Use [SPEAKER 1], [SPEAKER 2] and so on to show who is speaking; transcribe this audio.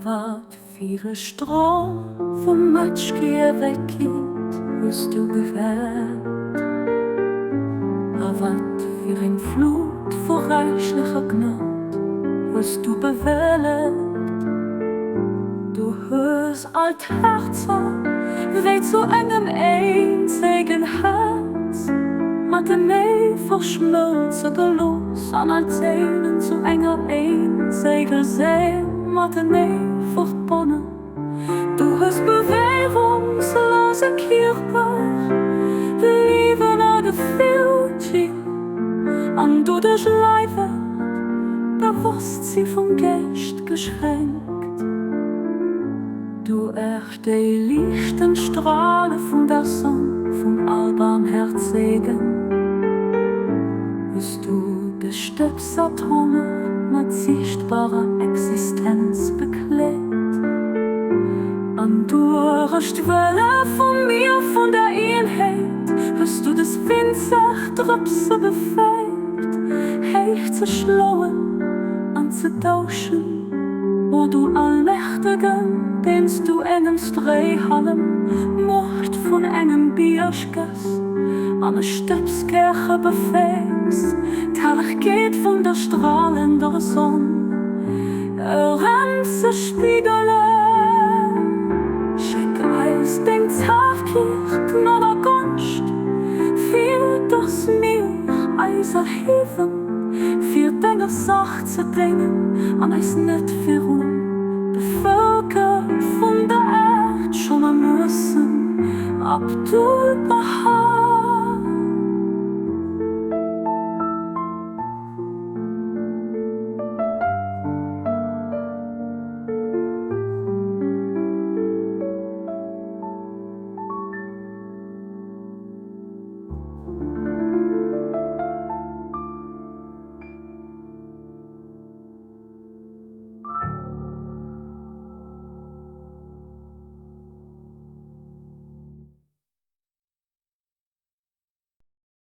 [SPEAKER 1] Wat fir e Strom vu Mëtschgiewegkeet hues du gewellt, A wat fir eng Flut vu räichlecher Gnod hues du bewellegt! Du hues all d'Häerzer wéi zu engem eenzegen Häerz matenee verschmëlze gelooss an all d'Séilen zu enger eenzeger Séil matenee verbonnen. Du hues beweegungslose Kierper Liewen a Gefill ginn an doudeg Leiwer d'Bewosstsi vum Geescht geschenkt. Du erch déi liichtend Strale vun der Sonn vum Allbarmherzegen, hues du de Stëbsatome mat siichtbarer Existenz bekleet, an duerch d'Wëlle vum Mier vun der Eenheet hues du des winzeg Drëpse befäegt, héich ze schloen an ze dauschen. O du Allmächtegen, deens du engem Stréihallem d'Muecht vun engem Bierg gëss an e Stëbskäerche beféiss, d'Herrlechkeet vun der stralender Sonn erëm ze spigelen, schéck eis deng Zartkeet, Gnod a Gonscht, fir dass mir eis erhiewen, fir denger Saach ze déngen an eis net virun de Vëlker vun der Äerd schomme mussen. Abdul-Bahá.